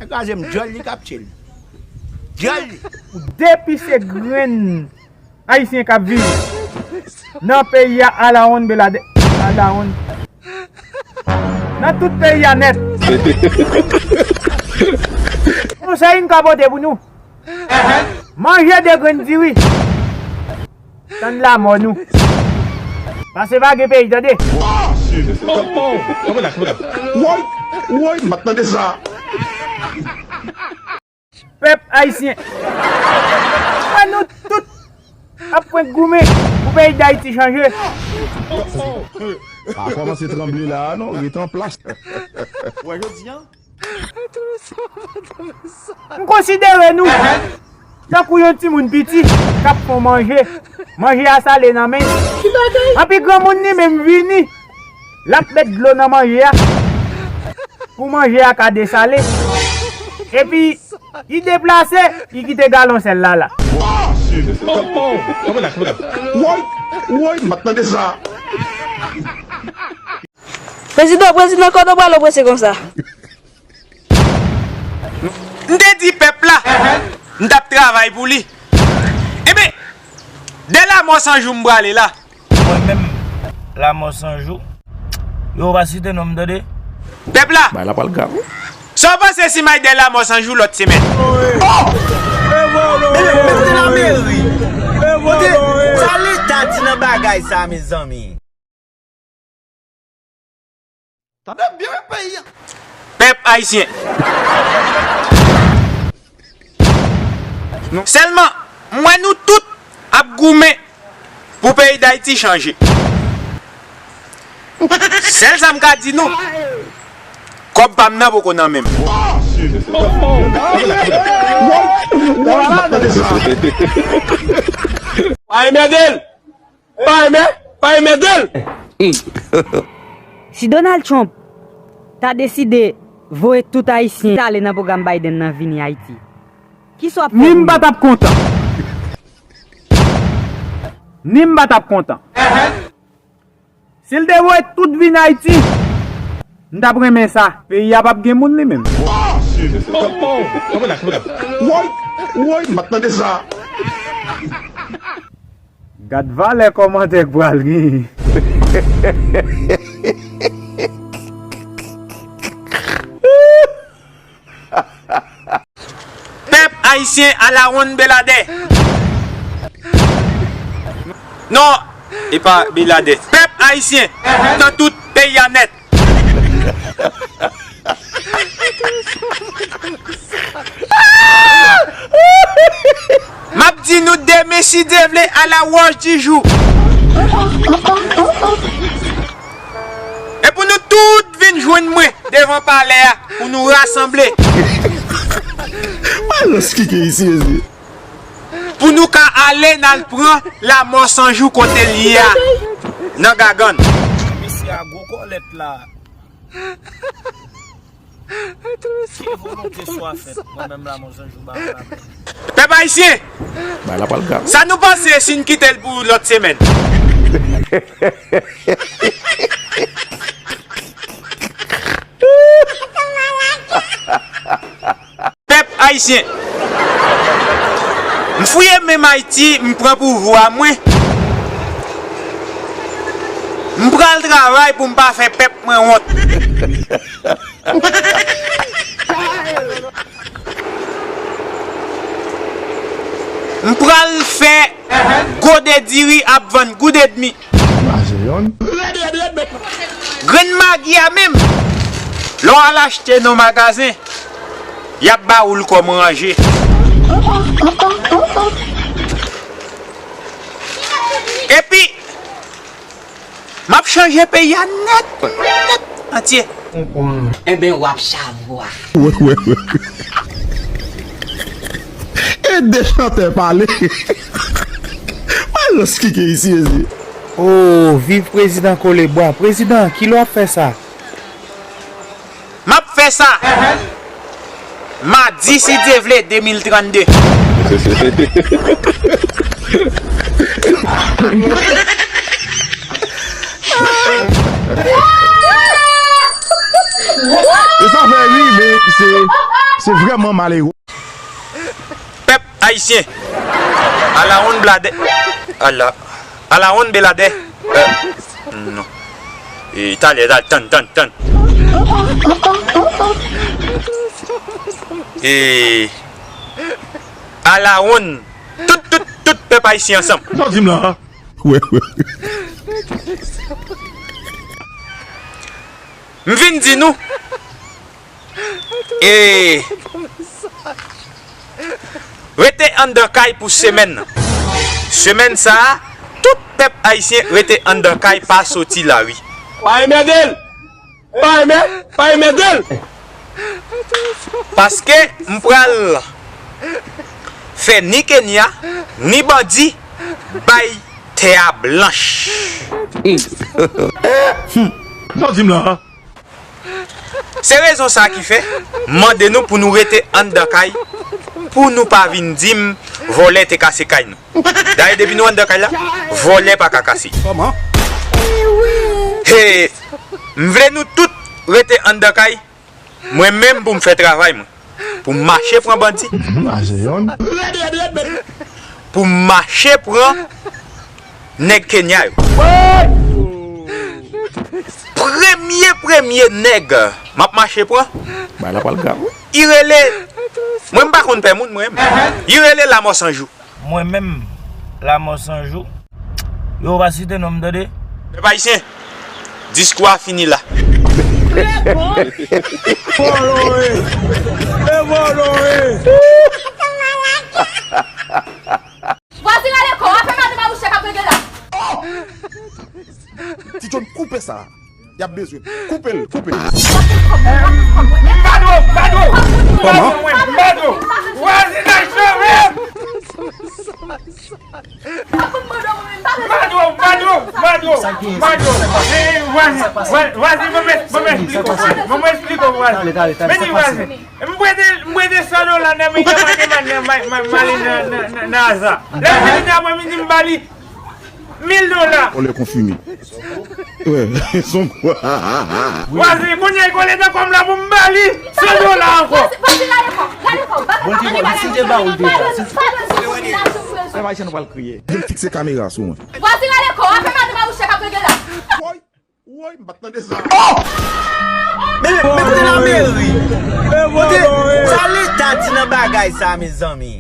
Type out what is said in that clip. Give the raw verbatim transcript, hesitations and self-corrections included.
Kraze m, djòl li k ap tchil. Djòl li. Depi se grenn Ayisyen k ap viv nan peyi a, alawonn Beladen, alawonn. Nan tout peyi a nèt. Konsèy m ka pote pou nou. Manje de grenn diri. Tann lamò nou. Pase pa gen peyi, tande. Woy, woy, m ap tande sa. Pèp ayisyen. Wè nou tout ap pran goumen pou peyi Dayiti chanje. Pa kòmanse tranble la a non, ret an plas. Wè jodi a. M konsidere nou tankou yon timoun piti k ap fon manje. Manje a sale nan men l. Anpi granmoun li menm vini, l ap met dlo nan manje a pou manje a ka desale. Epi, li deplase, li kite galon sèl la la. Woy, woy, m ap tande sa. Prezidan, prezidan, kote w prale w prese konsa? M te di pèp la, m t ap travay pou li. Ebyen, de Lamò San Jou m prale la. Mwen menm, Lamò San Jou. Yo pa site non m, tande. Pèp la. Bay la pral grav wi. Sa w panse si m al de Lamò San Jou lòt semèn? Oh! Ebyen, kote lameri? Kote sa leta di nan bagay sa, mezanmi? Tande byen wi peyi a. Pèp ayisyen. Sèlman, m wè nou tout ap goumen pou peyi Dayiti chanje. Sèl sa m ka di nou, kòb pa m nan poko nan men m. Pa enmède l! Pa enmède, pa enmède l! Si Donald Trump ta deside voye tout Ayisyen k t ale nan pwogram Biden nan vini Ayiti, kisa w ap fè pou yo? Ni m pa t ap kontan. Ni m pa t ap kontan. Si l te voye tout vin Ayiti, m t ap renmen sa. Peyi a p ap gen moun li menm. Woy, woy, m ap tande sa. Gad valè kòmantè k pral genyen. Pèp ayisyen alawonn Beladè. Non, e pa Beladè. Pèp ayisyen nan tout peyi a nèt. M ap di nou demen, si Dye vle, à la wòch di jou. E pou nou tout vin jwenn mwen devan palè a, pou nou rasanble. Balans ki gen isi, mezye. Pou nou ka ale n al pran Lamò San Jou kote l ye a, nan Gagann. Mesye a gwo kòlèt la. Ki volonte swa fèt, mwen menm Lamò San Jou ba la. Pèp ayisyen, bay la pral grav. Sa nou panse si n kite l pou lòt semèn? Pèp ayisyen, m fouye men m Ayiti, m pran pouvwa mwen. M pral travay pou m pa fè pèp mwen wont. M pral fè gode diri ap vann goud edmi. Mache yonn. Grenn magi a menm, lè w al achte nan magazen, y ap ba ou l kòm ranje. Epi, m ap chanje peyi a nèt, nèt, antye. Enben, w ap chavwa. Wè, wè, wè. E de chantè pale. Balans ki gen isi, mezye. Oh, viv prezidan Kolebwa. Prezidan, kilè w ap fè sa? M ap fè sa madi, si Dye vle, de mil trannde. E sa fè ri, men se, Se vrèman malere. Pèp ayisyen. Alawonn bladè. Ala. Alawonn beladè. Euh, non. E talè, talè, tann, tann, tann. E alawonn. Tout, tout, tout pèp ayisyen ansanm. Sa w di m la? Wè, wè. M vin di nou, e, rete anndan kay pou semèn nan. Semèn sa a, tout pèp ayisyen rete anndan kay, pa soti lari. Pa enmède l! Pa enmè, pa enmède l! Paske m pral fè ni Kenya, ni bandi bay tè a blanch. Sa w di m la? Se rezon sa ki fè m mande nou pou nou rete anndan kay, pou nou pa vin di m vòlè te kase kay nou. Dayè, depi nou anndan kay la, vòlè pa ka kase. Kòman? He, m vle nou tout rete anndan kay, mwen menm pou m fè travay mwen. Pou m mache pran bandi. Mhm, a Jeyòn. Pou m mache pran nèg Kenya yo. Premye, premye nèg m ap mache pran. Bay la pral grav, wi. Li rele, mwen m pa konn pè moun, mwen menm. Li rele Lamò San Jou. Mwen menm, Lamò San Jou. Yo pa site non m, tande. Pèp ayisyen, diskou a fini la. Vòlò e! E vòlò e! Vwazin rale kò w, afè madanm a bouche k ap regle la. Ti John, koupe sa. Y ap bezwen. Koupe l, koupe l. Badou, badou. Kòman? Badou, badou. Vwazinaj chanje. Badou, badou, badou, badou. Sa gen? Badou. Eh, vwazin, vwa-, vwazin, ban m, ban m esplike w, vwazin. Ban m esplike w, vwazin. Talè, talè, talè, sa k pase? Men di vwazin. M prete, m prete san dola nan men Yaman Yaman nan, ma-, ma-, Mali nan, nan, nan, nan aza. Lè vini nan apre midi m ba li mil dola. Vòlè konfime. Wè, son kwa. Vwazen, kounye a li kole nan kò m la pou m ba li san dola ankò. Vwazen, vwazen, rale kò, rale kò. Bondye, bon, si te ba ou l deja. Pèp ayisyen, nou pral kriye. Vin fikse kamera sou mwen. Vwazen, rale kò, afè madanm a bouche k ap regle la. Woy, woy, m pa t tande sa. Oh! Men, men kote lameri? Kote, sa leta di nan bagay sa, mezanmi?